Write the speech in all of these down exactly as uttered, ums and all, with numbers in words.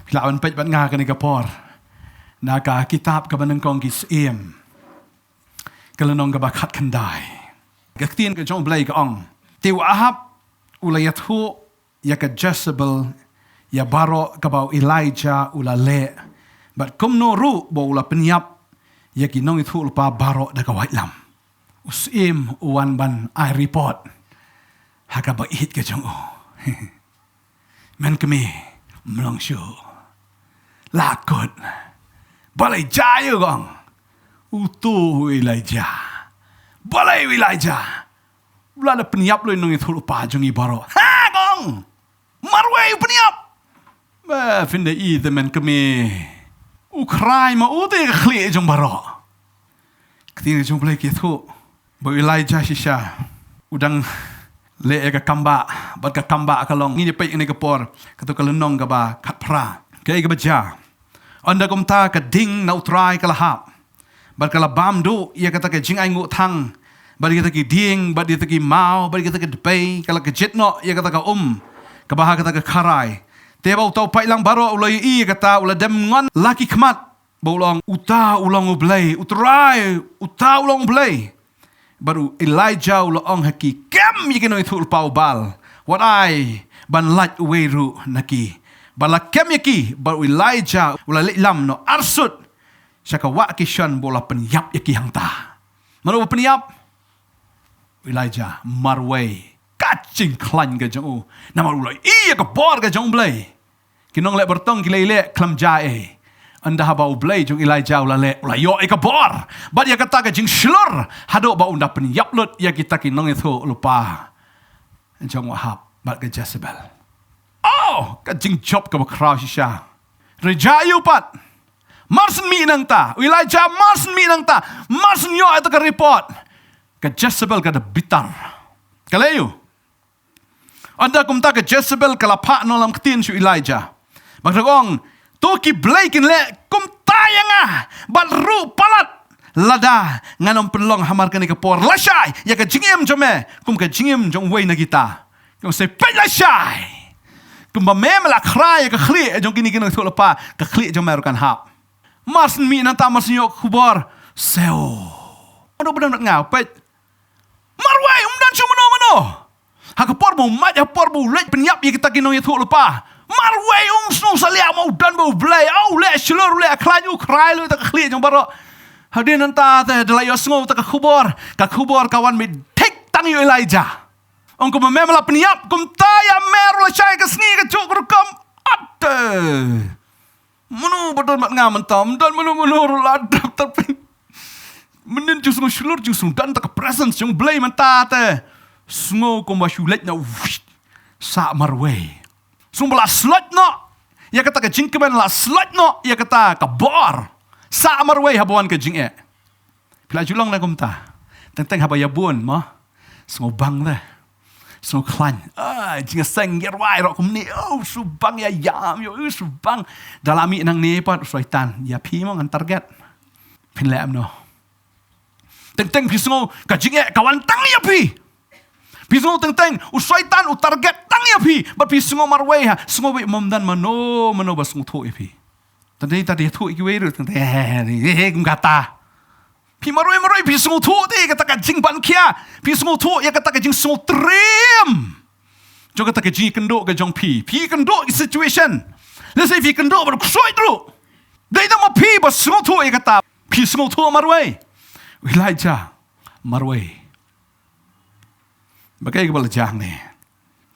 Phi lah ban peit bad nga kane ka por na ka kitab kaba nyngkong Ki Syiem, ka lynnong kaba khatkhyndai. Ka ktien ka jong U Blei ka ong, te u Ahab u la ïathuh ïa ka Jezebel ïa baroh kaba u Elijah u la leh, bad kumno ruh ba u la pynïap ïa ki nongïathuhlypa baroh da ka waitlam. U syiem u wan ban ai report ha kaba ïeit ka jong u. Men kmie, mlong shuh. La kut. Balei jia ïa u, kong? Uto u Elijah. Balei u Elijah? U la da pynïap lut ïa u nongïathuhlypa jong ngi baroh. Ha, kong! Marwei u pynïap. Ba, phin da i te, men kmie. U Krai ma u te ka khlieh jong baroh. Ka ktien jong U Blei ka ïathuh ba u Elijah shisha u dang leh ïa ka kambah, bad ka kambah ka long, ngin ïa peit ïa kane ka por, kato ka lynnong kaba khatphra. Kaei kaba jia? Ynda kumta ka ding na U Trai ka la hap, bad ka la bam duh ïa kata ka jingainguh thang, bad ïa kita ki dieng, bad ïa kita ki maw, bad ïa kita ki dpei, ka la kjit noh ïa kata ka um kaba ha kata ka kharai. Te ba uta u paidlang baroh u la ïohi ïa kata, u la dem ngon la ki khmat, ba u la ong, uta u long U Blei, U Trai, uta u long U Blei. Bad u Elijah u la ong ha ki, kem ïa ki nongïathuhlypa u Baal, wat ai ban lait uwei ruh na ki. Bad la kem ïa ki, bad u Elijah u la leit lam noh arsut sha ka wah Kishon, ba u la pynïap ïa ki hangta. Mano ba pynïap? U Elijah. Marwei. Ka jingkhlaiñ ka jong u, namar u la ïohi ïa ka bor ka jong U Blei. Ki nongleh bartong ki leh leh khlem jia ei. Ynda haba U Blei jong Elijah u la leh, u la ïoh ïa ka bor. Bad ïa kata ka jingshlur haduh ba un da pynïap lut ïa kita ki nongïathuhlypa jong u Ahab bad ka Jezebel. Oh, ka jingjop kaba khraw shisha. Reject ïa u pat. Mar shen mih nangta, u Elijah mar shen mih nangta, mar shen ïoh ïa kata ka report, ka Jezebel ka da bitar. Ka leh ïa u. Ynda kumta ka Jezebel ka la phah nonglam ktien sha u Elijah. Bad ka ong, to ki blei kin leh kumta ïa nga, bad ruh palat, lada ngan ym pynlong hamar kane ka por lashai ïa ka jingim jong me kum ka jingim jong uwei na kita. Ka ong, sa peit lashai. Kumba me me la khrai ïa ka khlieh jong kine ki nongïathuhlypa, ka khlieh jong me ruh kan hap. Mar shen mih nangta, mar shen ïoh khubor, sew. Mano ba don bad nga, peit. Marwei, um don shuh mano mano. Ha ka por ba u mait, ha ka por ba u leit pynïap ïa kita ki nongïathuhlypa, marwei um sngew salia mo, u don bad U Blei. Oh, u leh shlur, u leh khlaiñ, u khrai lut ïa ka khlieh jong baroh. Hadien nangta te da la ïohsngew ïa ka khubor. Ka khubor ka wan beit thik tang ïa u Elijah. Ong, kumba me me la pynïap, kumta ïa me ruh lashai ka sngi, kajuh ka rukom. Ate. Mano ba don bad nga mynta, ym don mano mano ruh, la dap, tapi mynnin ju sngew shlur, ju sngew don ïa ka presence jong U Blei mynta te. Sngew kumba shu leit noh, wish, sah marwei. Sngew ba la sloit noh ïa kata ka jingkmen, la sloit noh ïa kata ka bor. Sah marwei haba wan ka jingeh. Phi la ju long ne kumta? Teng teng haba ïa bun mo, sngewbang te, sngewkhlaiñ. Ah, jingïaseng ïa rwai ruh kumne. Oh, sngewbang ïa ïam, ïa, oh, sngewbang. Da la mih nangne pat, u Soitan ïa phi mo ngan target. Phin leh kumno? Teng teng phi sngew ka jingeh ka wan tang ïa phi. Phi sngew teng teng u Soitan u target tang ïa phi. Bad phi sngew marwei ha, sngew beit ym don mano mano ba sngewthuh ïa phi. Tang dei, tang dei ïathuh ïa kiwei ruh, tang dei, eh, eh, eh, kum kata. Phi marwei marwei phi sngewthuh te ïa kata ka jingban khia. Phi sngewthuh ïa kata ka jingsngewtriem jong kata ka jingkynduh ka jong phi. Phi kynduh ïa ka situation. Lehse phi kynduh bad ksuid ruh. Dei tang ma phi ba sngewthuh ïa kata. Phi sngewthuh marwei. Elijah marwei. Ba kaei kaba la jia hangne?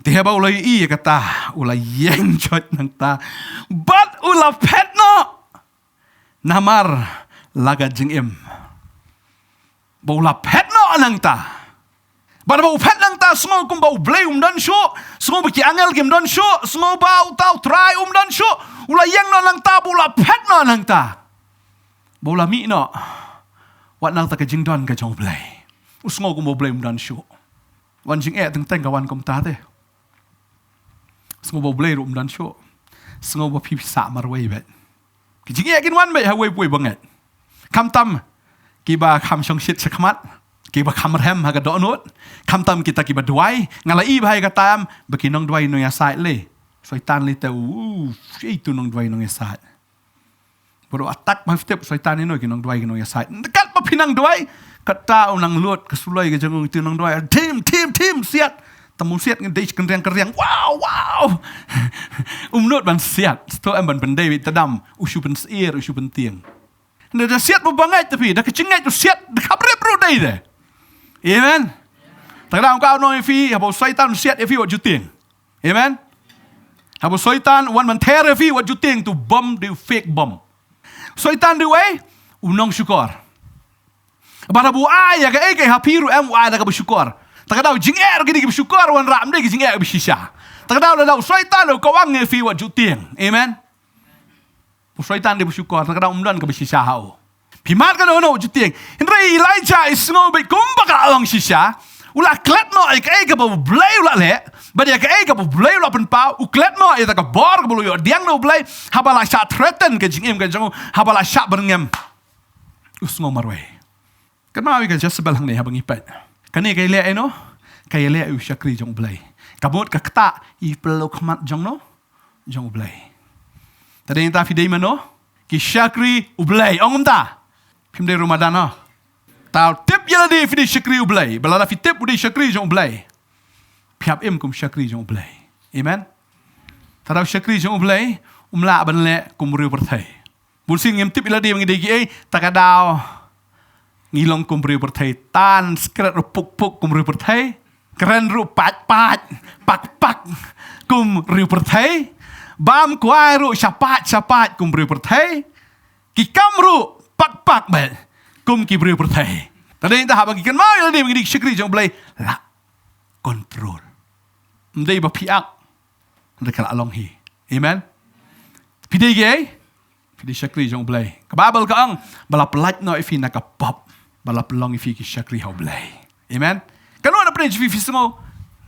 Te haba u la ïohi ïa kata, u la ïeng joit nangta bad u la phet noh. Namar la ka jingim ba u la phet noh nangta. Bad ba u phet nangta, sngew kumba U Blei um don shuh, sngew ba ki angel kim don shuh, sngew ba uta U Trai um don shuh. U la ïeng noh nangta, ba u la phet noh nangta. Ba u la mih noh wat na kata ka jingdon ka jong U Blei. U sngew kumba U Blei um don shuh. Wan jingeh teng teng ka wan kumta te. Sngew ba U Blei ruh um don shuh. Sngew ba phi phi sah marwei beit. Ki jingeh kin wan beit ha uwei pa uwei ba ngeit. Khamtam kiba kham shongshit shakhmat, kiba kham rhem ha ka dohnud, khamtam kita kiba duwai. Nga la ïohi ba ha kata em ba ki nongduwai nongïasaid lei. Soitan lei te u, u, ei tu nongduwai nongïasaid. Baroh attack ba phi tip, Soitan ïa no ki nongduwai ki nongïasaid. Katba phi nang duwai, kata u nang lut ka suloi ka jong u, tu nongduwai. Tim, tim, tim, siat. Te um siat ngi dei kynriang kynriang. Wow, wow. Um nud ban siat. Sdang em ban pyndei beit tdam. U shu pynsyier, u shu pyntieng. Nda da siat ba bangeit te phi, da ka jingngeit u siat, da ka brep ruh dei de. Amen. Te ka dang ka u ong ïa phi, haba u Soitan u siat ïa phi wat ju tieng. Amen. Haba u Soitan u wan ban ther ïa phi wat ju tieng, tu bom dei u fake bom. Soitan dei u ei, u nongshukor. Bad haba u ai ïa kaei kaei ha phi ruh em u ai da kaba shukor. Te ka dang jingeh ruh kine kiba shukor wanrah, ym dei ka jingeh kaba shisha. Te ka dang lada u Soitan u kawang ïa phi wat ju tieng. Amen. U Soitan dei ba shukor, te ka dang um don kaba shisha ha u. Phi mad kano kano wat ju tieng. Hynrei Elijah i sngew beit kumba ka la ong shisha. U la klet noh ïa kaei kaba U Blei u la leh. Bad ïa kaei kaba U Blei u la pynpaw. U klet noh ïa kata ka bor kaba u la ïoh pdiang na U Blei. Haba la shah threaten ka jingim ka jong u. Haba la shah byrngem. U sngew marwei. Kynmaw ïa ka Jezebel hangne haba ngi peit. Kane ka ïaleh ïa no? Ka ïaleh ïa u shakri jong U Blei. Ka mut ka ktah i pynlong khmat jong no? Jong U Blei. Te dei nangta phi dei mano? Ki shakri U Blei. Ong kumta. Phim dei ruh madan ha. Te tip ïa lade phi dei shakri U Blei. Ba lada phi tip u dei shakri jong U Blei, phi hap im kum shakri jong U Blei. Amen. Te u shakri jong U Blei um lah ban leh kum briew pyrthei. Bun sien ngim tip ïa lade ba ngi dei kiei, te ka daw ngi long kum briew pyrthei, tan skret ruh puk puk kum briew pyrthei, kren ruh pait pait, pak pak kum briew pyrthei, bam kwai ruh shapat shapat kum briew pyrthei, ki kam ruh pak pak beit kum ki briew pyrthei. Te dei nangta haba ngi kynmaw ïa lade ba ngi dei ki shakri jong U Blei, la control. Ym dei ba phi ak, ynda ka la long hi. Amen. Phi dei kiei? Phi dei shakri jong U Blei. Ka Baibl ka ong ba la pyllait noh ïa phi na ka pop, ba la pynlong ïa phi ki shakri ha U Blei. Amen. Kano na pdeng jong phi phi sngew,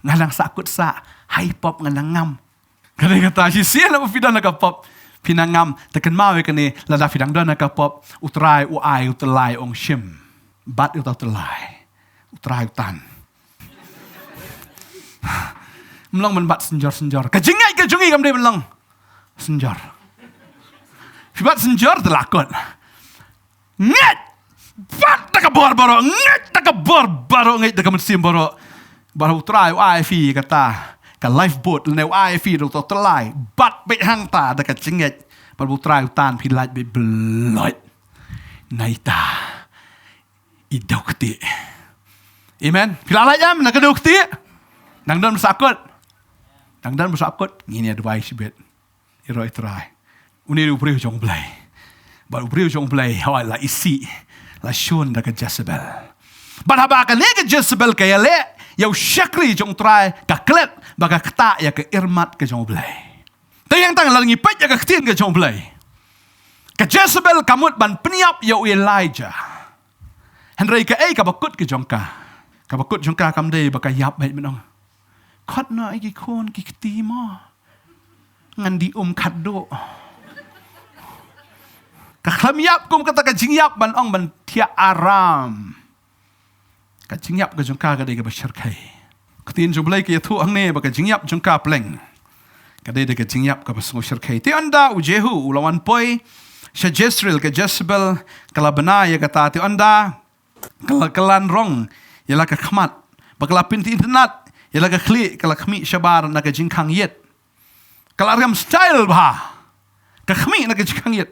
nga dang sahkut sah, ha i pop nga dang ngam. Ka dei kata, shisien lada phi don na ka pop phi nang ngam. Te kynmaw ïa kane, lada phi dang don na ka pop, U Trai u ai u tyllai, ong shim. Bat ïa uta u tyllai. U Trai u tan. Ym long ban bat synjor synjor. Ka jingngeit ka jong ngi kam dei ban long synjor. Phi bat synjor te la kut. Ngeit! Bat da ka bor baroh, ngeit da ka bor baroh, ngeit da ka mynsiem baroh. Bad U Trai u ai phi kata ka lifeboat, lane u ai phi da uta u tyllai. Bat beit hangta da ka jingngeit. Bad U Trai u tan, phi lait beit bloit. Na ita i dewktieh. Amen. Phi la lait em na ka dewktieh? Dang don ba sahkut? Dang don ba sahkut? Ngin ïa duwai shibit. Ïaroh ïa U Trai. Une u briew jong U Blei. Bad u briew jong U Blei, hooid, la isih, la shun da ka Jezebel. Bad haba kane ka Jezebel ka ïaleh ïa u shakri jong U Trai, ka klet bad ka ktah ïa ka imat ka jong U Blei. Te ïa kata lada ngi peit ïa ka ktien ka jong U Blei, ka Jezebel ka mut ban pynïap ïa u Elijah. Hynrei kaei kaba kut ka jong ka? Kaba kut jong ka kam dei ba ka ïap beit, mynta ong, khot noh ïa ki khun ki kti mo, ngan die um khatduh. Ka khlem ïap kum kata ka jingïap ban ong ban thiah aram. Ka jingïap ka jong ka ka dei kaba shyrkhei. Ka ktien jong U Blei ka ïathuh hangne ba ka jingïap jong ka pleng ka dei da ka jingïap kaba sngewshyrkhei. Te ynda u Jehu u la wan poi sha Jezreel, ka Jezebel ka la bna ïa kata. Te ynda ka la kylla rong ïa la ka khmat, bad ka la pynitynnad ïa la ka khlieh, ka la khmih shabar na ka jingkhang ïit. Ka la riam style bha, ka khmih na ka jingkhang ïit.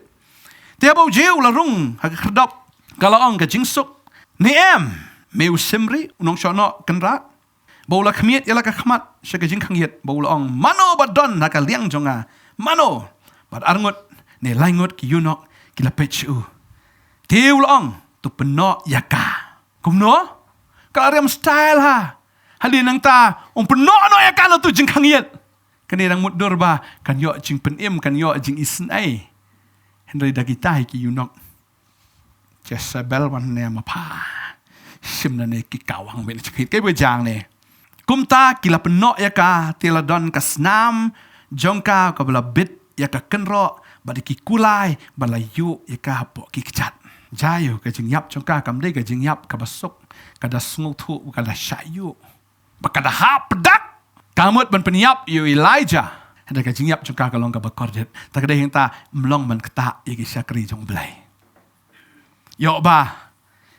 Te haba u Jehu u la rung ha ka khyrdop, ka la ong, ka jingsuk, ne em me u Simri u nongshohnoh kynrad, ba u la khmih ïa la ka khmat sha ka jingkhang ïit, ba u la ong, mano ba don ha ka liang jong nga? Mano? Bad arngut ne laingut ki eunuch ki la peit sha u. Te u la ong, to pynnoh ïa ka. Kumno? Ka la riam style ha. Hadien nangta, ong pynnoh noh ïa ka na uto u jingkhang ïit. Kane dang mutdur ba kan ïoh jingpynim, kan ïoh jingisynei. Hynrei da kita hi ki eunuch, Jezebel wan ne ma pha, shim na ne ki kawang bad na jingkhit, kai ba jang ne. Kumta ki la pynnoh ïa ka, te la don ka snam jong ka kaba la bit ïa ka kynroh bad ïa ki kulai, bad la ïuh ïa ka hapoh ki kjat. Jia ïoh, ka jingïap jong ka kam dei ka jingïap kaba suk, ka da sngewthuh, ka da shah ïuh. Ba ka da hap pdak, ka mut ban pynïap ïa u Elijah. Da ka jingïap jong ka ka long kaba kordit. Ta ka dei hangta ym long ban ktah ïa ki shakri jong U Blei. Ïoh ba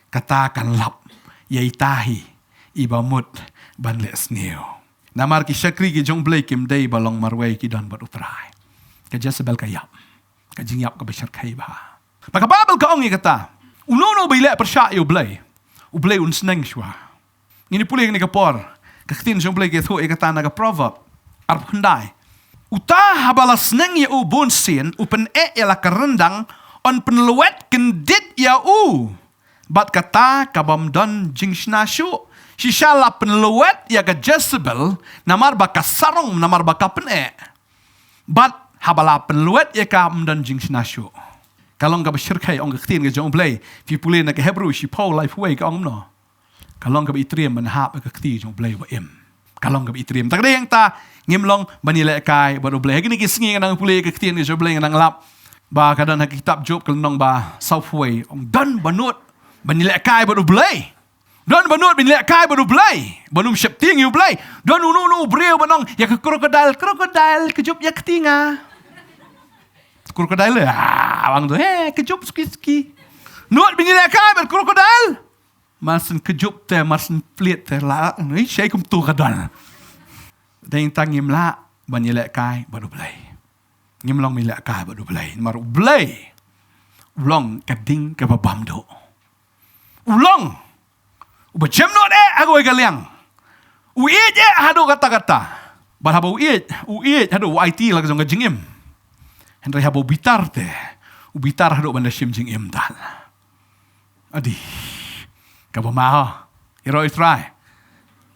kata kan lap ïa ita hi iba mut ban leh sniew. Namar ki shakri ki jong U Blei kim dei ba long marwei, ki don bad U Trai. Ka Jezebel ka ïap. Ka jingïap kaba shyrkhei bha. Ba ka Baibl ka ong ïa kata, uno uno uba ïaleh pyrshah ïa U Blei, U Blei un sneng shuwa. Ngin ïa pule kane ka por, ka ktien jong U Blei ka ïathuh ïa kata na ka Proverb arphew khyndai. Uta haba la sneng ïa u bunsien, u pyneh ïa la ka ryndang, yn pynlwet kyndit ïa u. Bad kata ka bym don jingshna shuh. Shisha la pynlwet ïa ka Jezebel, namar ba ka sarong, namar ba ka pyneh. Bad haba la pynlwet ïa ka ym don jingshna shuh. Ka long kaba shyrkhei ong ka ktien ka jong U Blei. Phi pule na ka Hebru shiphew laiphew wei ka ong kumno. Ka long kaba itriem ban hap ïa ka kti jong U Blei ba im. Ka long kaba itriem. Ta ka dei hangta ngim long ban ïalehkai bad U Blei. Ha kine ki sngi nga dang pule ïa ka ktien ka jong U Blei, nga dang lap ba ka don ha ka kitab Job ka lynnong ba sawphew wei, ong don ba nud ban ïalehkai bad U Blei. Don ba nud ban ïalehkai bad U Blei, ban ym sheptieng ïa U Blei. Don uno uno u briew ban ong ïa ka crocodile, crocodile, kjut ïa kti nga. Crocodile, ah, bang tu, eh, kjut suki suki. Nud ban ïalehkai bad crocodile. Mar shen kjut te, mar shen plied te, la, ni shei kumtu ka don. Dei tang ngim lah ban ïalehkai bad U Blei. Ngim long ban ïalehkai bad U Blei. Namar U Blei u long ka ding kaba bam duh. U long uba jem nud eh ha kawei ka liang. U ïeit eh haduh katta katta. Bad haba u ïeit, u ïeit haduh u aiti la ka jong ka jingim. Hynrei haba u bitar te, u bitar haduh ban da shim jingim tal. Adi. Kaba ma ho. Ïaroh ïa U Trai.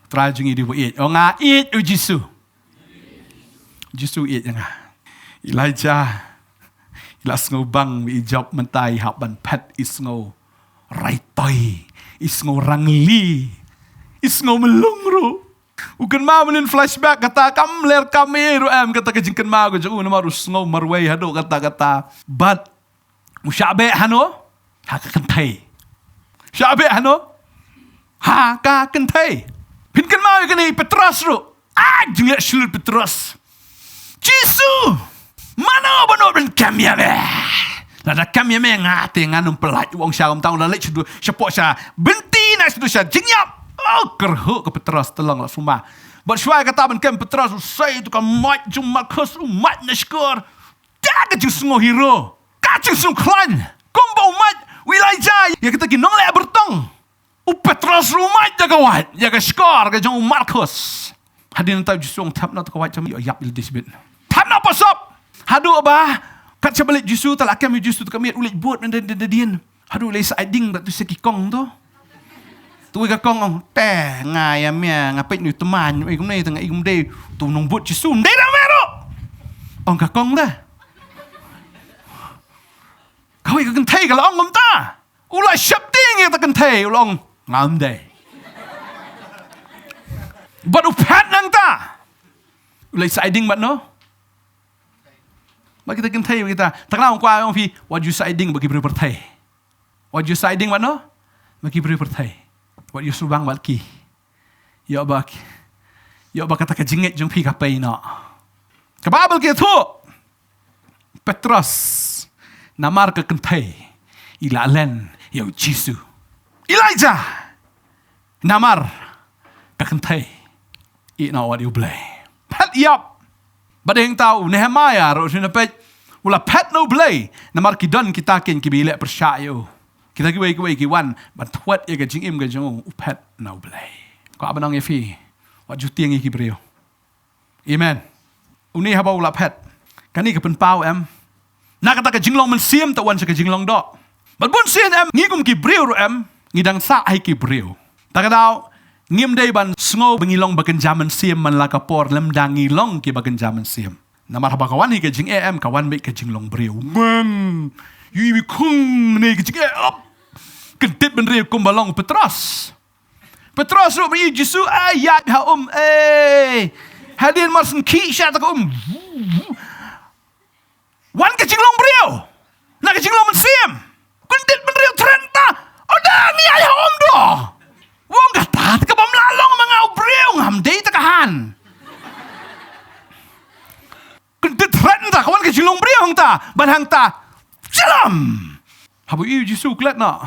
U Trai jong ngi u dei uba ïeit. Ong nga ïeit, U Jisu. Jisu ïeit ïa nga. Elijah i la sngewbang ba i jop mynta i hap ban phet, i sngew raitoi, i sngew rangli, i sngew mlung ruh. U kynmaw mynnin, flashback, kata kam ler kam ei ruh em, kata ka jingkynmaw ka jong u, namar u sngew marwei haduh katta katta. Bad u shah beh hano? Ha ka kynthei. Shah beh hano? Ha ka kynthei. Phin kynmaw ïa kane, Petros ruh. Ah, jingleh shlur Petros. Jisu! Mano ba nud ban kem ïa me? Lada kem ïa me nga te ngan ym pyllait, u ong sha kumta. U la leit shaduh shapoh sha bynti, na shaduh sha jingïap. Oh, kyrhuh ka Petros, te long la sumar. Bad shuwa kata ban kem Petros, u sei ïa uto ka mic jong u Malkhus, u mic na shkor. Te ka jingsngew hero, ka jingsngew khlaiñ, kumba u mad u Elijah ïa kita ki nongleh byrtong. U Petros ruh u mad da ka wait ïa ka shkor ka jong u Malkhus. Hadien nangta u Jisu u ong, thep noh to ka wait, sham ïoh ïap ïa lade shibit. Thep noh paw sop. Haduh ba kat shaba leit u Jisu, te la kem ïa u Jisu, te ka miet u leit bud na da, da, da dien. Haduh u leit sa ai ding bad tu sa ki kong tu. Tu ka kong ong, te nga ïa me nga peit nu tymmen, ïa kumne te nga ïa kumdei. Tu nongbud Jisu, ym dei da me ruh. Ong ka kong da. Kawei ka kynthei ka la ong kumta. U la sheptieng ïa kata ka kynthei, u la ong, ngam dei. Bad u phet nangta. U leit sa ai ding bad no? Bad kita ki kynthei, bad kita. Te nga kwah ong ïa phi, wat ju sa ai ding bad ki briew pyrthei. Wat ju sa ai ding bad no? Bad ki briew pyrthei. Wat ju sngewbang bad ki. Ïoh ba ki, ïoh ba kata ka jingngeit jong phi ka pei noh. Ka Baibl ka ïathuh, Petros, namar ka kynthei, i la len ïa u Jisu. Elijah, namar ka kynthei, i ïehnoh wat ïa U Blei. Phet ïap. Bad hangta u Nehemiah ruh, shu na peit, u la phet na U Blei, namar ki don kita keiñ kiba ïaleh pyrshah ïa u. Kita kiwei kiwei ki wan ban thwet ïa ka jingim ka jong u, u phet na U Blei. Kwah ban ong ïa phi, wat ju tieng ïa ki briew. Amen. Une haba u la phet, kane ka pynpaw em? Na kata ka jinglong mynsiem te wan sha ka jinglong doh. Bad bunsien em, ngi kum ki briew ruh em, ngi dang sah ha ki briew. Ta ka daw, ngim dei ban sngew ba ngi long ba kynja mynsiem man la ka por, lymda ngi long kiba kynja mynsiem. Namar haba ka wan hi ka jingeh em, ka wan beit ka jinglong briew. Ngeng. Ïohi ba khung ne ka jingeh ap. Kyntiew bynriew kumba long u Petros. Petros ruh ba ïohi u Jisu, ai, ïaid ha um, eh. Hadien mar shen khih sha ta ka um. Wan ka jinglong briew. Na ka jinglong mynsiem. Kyntiew bynriew tren ta. O da, ngi ïaid ha um doh. Wong kata te ka bym lah long ma nga u briew, ngam dei ta ka han. jinglong briew hangta, ban hangta, jlam. Haba ïohi ïa u Jisu u klet noh.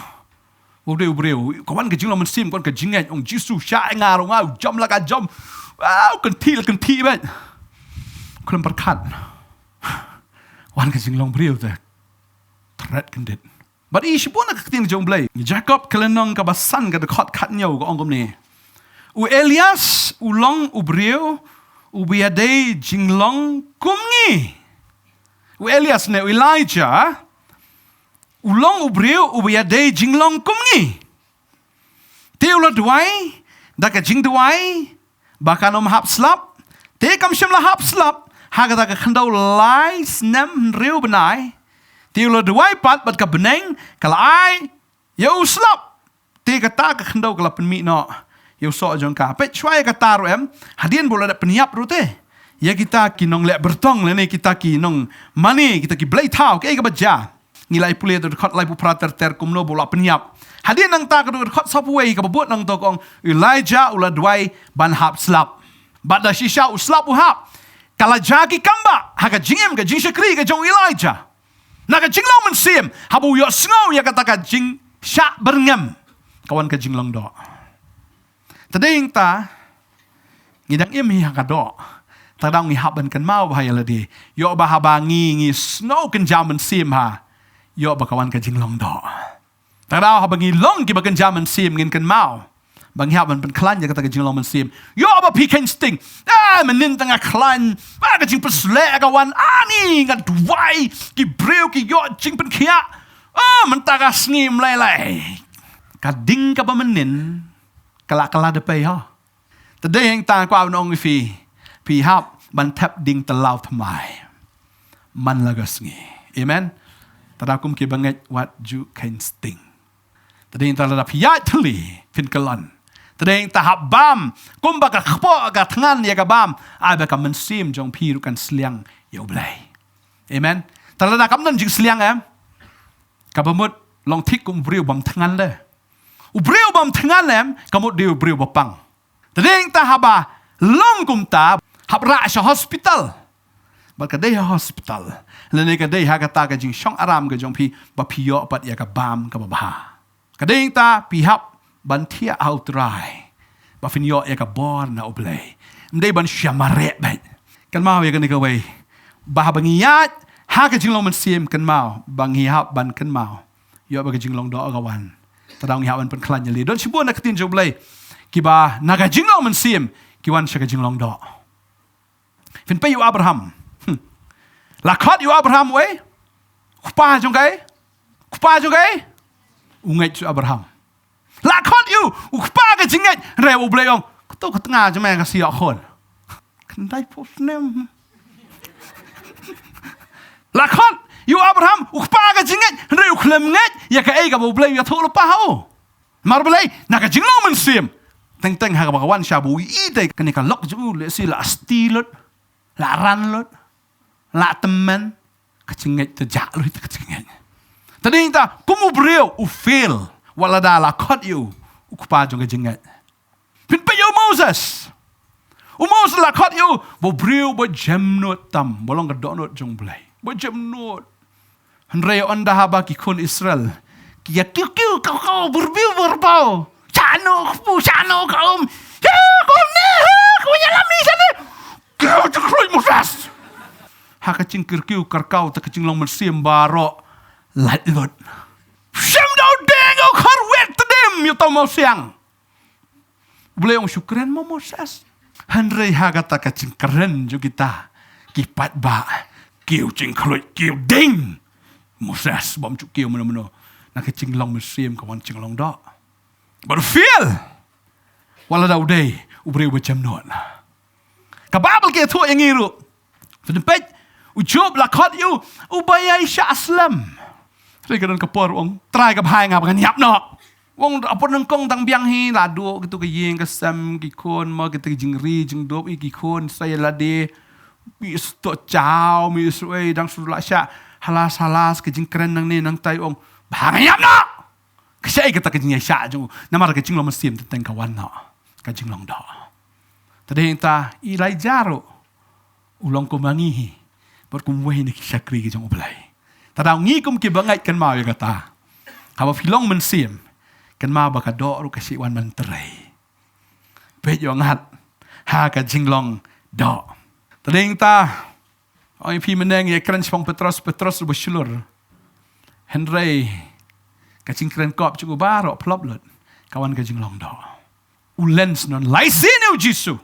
U dei u briew, ka wan ka jinglong mynsiem, ka wan ka jingngeit, ong Jisu, shah ïa nga ruh, nga u jam la ka jam. Wow, kynthih la kynthih beit. Khlem pyrkhat. Wan ka jinglong briew te. Thret kyndit. Bad i shibun na ka ktien jong U Blei. Jakob ka lynnong kaba san ka dkhot khathynñiew ka ong kumne. U Elias u long u briew uba ïadei jinglong kum ngi. U Elias ne u Elijah u long u briew uba ïadei jinglong kum ngi. Te u la duwai da ka jingduwai ba kan ym hap slap. Te kam shym la hap slap ha kata ka khyndew lai snem hynriew bnai. Te u la duwai pat bad ka bneng ka la ai ïa u slap. Te kata ka khyndew ka la pynmih noh ïa u soh jong ka. Peit shuwa ïa kata ruh em, hadien ba u la dep pynïap ruh te, ïa kita ki nongleh byrtong lane kita ki nongmane, kita ki blei thaw, kaei kaba jia. Ngi la ïa pule da dkhot laiphew phra ter ter kumno ba u la pynïap. Hadien nangta ka dkhot sawphew wei kaba bud nangta ka ong, Elijah u la duwai ban hap slap. Bad da shisha u slap u hap. Ka la jia ki kam ba ha ka jingim ka jingshakri ka jong u Elijah. Na ka jinglong mynsiem, haba u ïohsngew ïa kata ka jingshah byrngem, ka wan ka jinglong doh. Te dei hangta ngi dang im hi ha ka doh. Te dang ngi hap ban kynmaw bha ïa lade. Ïoh ba haba ngi, ngi sngew kynja mynsiem ha, ïoh ba ka wan ka jinglong doh. Te dang haba ngi long kiba kynja mynsiem ngin kynmaw ba ngi hap ban pynkhlaiñ ïa kata ka jinglong mynsiem. Ïoh ba phi kheiñ sting. Ah, mynnin tang nga khlaiñ. Ah, ka jingpynshlur ka wan. Ani nga duwai. Ki briew ki ïoh jingpynkhiah. Ah, mynta ka sngi ym lei lei. Ka ding kaba mynnin ka la, ka la dep pei ha. Te dei hangta kwah ban ong ïa phi, phi hap ban thep ding tlaw thymmai man la ka sngi. Amen. Te da kum kiba ngeit wat ju kheiñ sting. Te dei hangta lada phi ïaid thylli phin kyllon. Te dei hangta hap bam kumba ka kpoh ka thngan ïa ka bam, ai ba ka mynsiem jong phi ruh kan sliang ïa U Blei. Amen. Te lada kam don jingsliang em, kaba mut long thik kum u briew bym thngan de. U briew bym thngan em, ka mut dei u briew ba pang. Te dei hangta haba long kumta, hap rah sha hospital. Bad ka dei ha hospital lane ka dei ha kata ka jingshong aram ka jong phi ba phi ïoh pat ïa ka bam kaba bha. Ka dei hangta phi hap ban thiah ha U Trai ba phin ïoh ïa ka bor na U Blei. Ym dei ban shah mareh beit. Kynmaw ïa kane kawei, ba haba ngi ïaid ha ka jinglong mynsiem, kynmaw ba ngi hap ban kynmaw ïoh ba ka jinglong doh ka wan. Te da ngi hap ban pynkhlaiñ ïa lade. Don shibun na ka ktien jong U Blei kiba na ka jinglong mynsiem ki wan sha ka jinglong doh. Phin peit ïa u Abraham. Hmm. La khot ïa u Abraham uei? U kpa jong kaei? U kpa jong kaei? U ngeit u Abraham. La khot ïa u, u kpa ka jingngeit, hynrei U Blei u ong, kato ka tnga jong me ka shu ïoh khun. Khyndai phew snem. La khot ïa u Abraham, u kpa ka jingngeit, hynrei u khlem ngeit ïa kaei kaba U Blei u ïathuh lypa ha u. Namar balei? Na ka jinglong mynsiem. Teng teng ha kaba ka wan sha ba u ïohi te kane ka lok jong u lehse la sti lut, la ran lut, la tymmen, ka jingngeit te jah lut, ka jingngeit. Te dei hangta kum u briew u fail wat lada la khot ïa u, u kpa jong ka jingngeit. Phin peit ïa u Moses. U Moses la khot ïa u ba u briew ba jemnud tam, ba long ka dohnud jong U Blei, ba jemnud. Hynrei ynda haba ki khun Israel ki ïa kiew kiew kaw kaw, byrbew byrbew, shano ka pu, shano ka um, ïa ka um ne, ha ka ïalam ne shane, kiew jingkhluit Moses. Ha ka jingkyrkiew kyrkaw te ka jinglong mynsiem baroh lait lut. Shem da u deng u khar wet tdem ïa u tau mawsiang. U Blei u ong shu kren mo Moses. Hynrei ha kata ka jingkren jong kita ki paidbah, kiew jingkhluit, kiew ding. Moses bym ju kiew mano mano. Na ka jinglong mynsiem ka wan jinglong doh. Bad u fail. Wat lada u dei u briew ba jemnud. Ka Baibl ka ïathuh ïa ngi ruh. Phin peit, u Job la khot ïa u, u ba ïai shah slem. Hynrei ka don ka por u ong, Trai, ka bha ïa nga ba ngan ïap noh. U ong, hapoh nyngkong dang biang hi, la duh kito ki ïing ki sem, ki khun mo, kita ki jingri jingdup, i ki khun sa ïa lade. Mi sdang jaw, mi sdang, dang shu la shah halas halas, ka jingkren nangne nangtai, u ong, bha ngan ïap noh. Ka shah ïa kata ka jingïaishah jong u. Namar ka jinglong mynsiem teng teng ka wan noh ka jinglong doh. Te dei hangta Elijah ruh u long kum ma ngi hi. Bad kumwei na ki shakri ki jong U Blei. Te daw ngi kum ki bangeit kynmaw ïa kata. Haba phi long mynsiem, kynmaw ba ka doh ruh ka shu wan ban trei. Peit ïa ngat ha ka jinglong doh. Te dei ta, ong ïa phi mynne ngi ïa kren shaphang Petros, Petros ruh ba shlur. Hynrei ka jingkren kop jong u baroh phlop lut, ka wan ka jinglong doh. U len snon lai sien ïa U Jisu.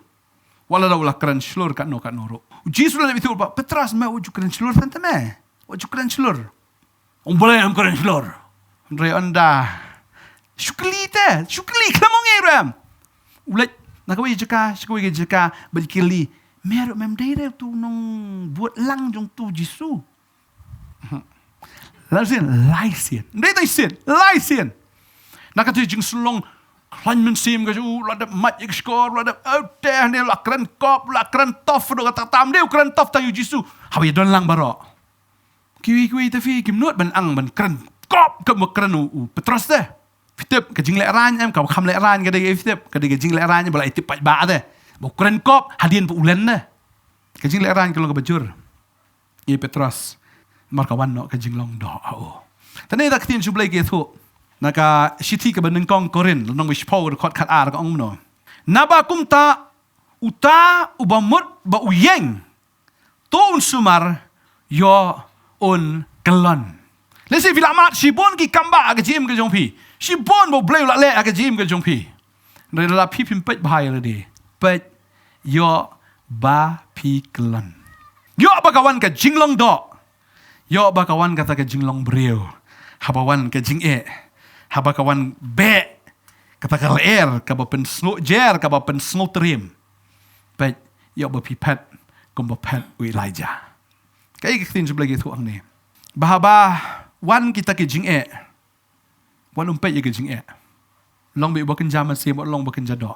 Wat la da u la kren shlur katno katno ruh. U Jisu la dep ithuh ba, Petros, me wat ju kren shlur tang te me. Wat ju kren shlur. Ong balei em kren shlur. Hynrei ynda shu kylli te, shu kylli, khlem ong ei ruh em. U leit na kawei ka jaka sha kawei ka jaka ban kylli. Me ruh mem dei re utu u nongbud lang jong utu u Jisu. Lai sien, lai sien. Dei, dei sien, lai sien. Na kata ka jingsynllong khlaiñ mynsiem ka jong u, la dep mad ïa ka shkor, la dep, eh, te ne la kren kop, la kren tough, ruh kata tam dei u kren tough tang ïa U Jisu. Haba ïa don lang baroh. Kiwei kiwei te phi kim nud ban ang ban kren kop kum ba kren u, u Petros te. Phi tip ka jinglehrain em, kaba kham lehrain ka dei, phi tip ka dei ka jinglehrain ba la ïa tip paidbah te. Ba u kren kop hadien ba u len te. Ka jinglehrain ka long kaba jur ïa Petros. Namar ka wan noh ka jinglong doh ha u. Te ne da ka ktien jong U Blei ka ïathuh na ka shithi kaba nyngkong Korinth, lynnong ba shiphew, dkhot khatar, ka ong kumno: Naba kumta uta uba mut ba u ïeng, to un sumar, ïoh un kyllon. Lehse phi la mad shibun ki kam bah ha ka jingim ka jong phi. Shibun ba U Blei u la leh ha ka jingim ka jong phi. Hynrei lada phi phim peit bha ïa lade, peit, ïoh ba phi kyllon. Ïoh ba ka wan ka jinglong doh. Ïoh ba ka wan kata ka jinglong briew. Haba wan ka jingeh, haba ka wan beh kata ka lyer kaba pynsngewjer, kaba pynsngewtriem, peit, ïoh ba phi phet kumba phet u Elijah. Kaei ka ktien jong U Blei ka ïathuh hangne? Ba haba wan kita ki jingeh, wat ym peit ïa ka jingeh. Long beit ba kynja mynsiem, wat long ba kynja doh.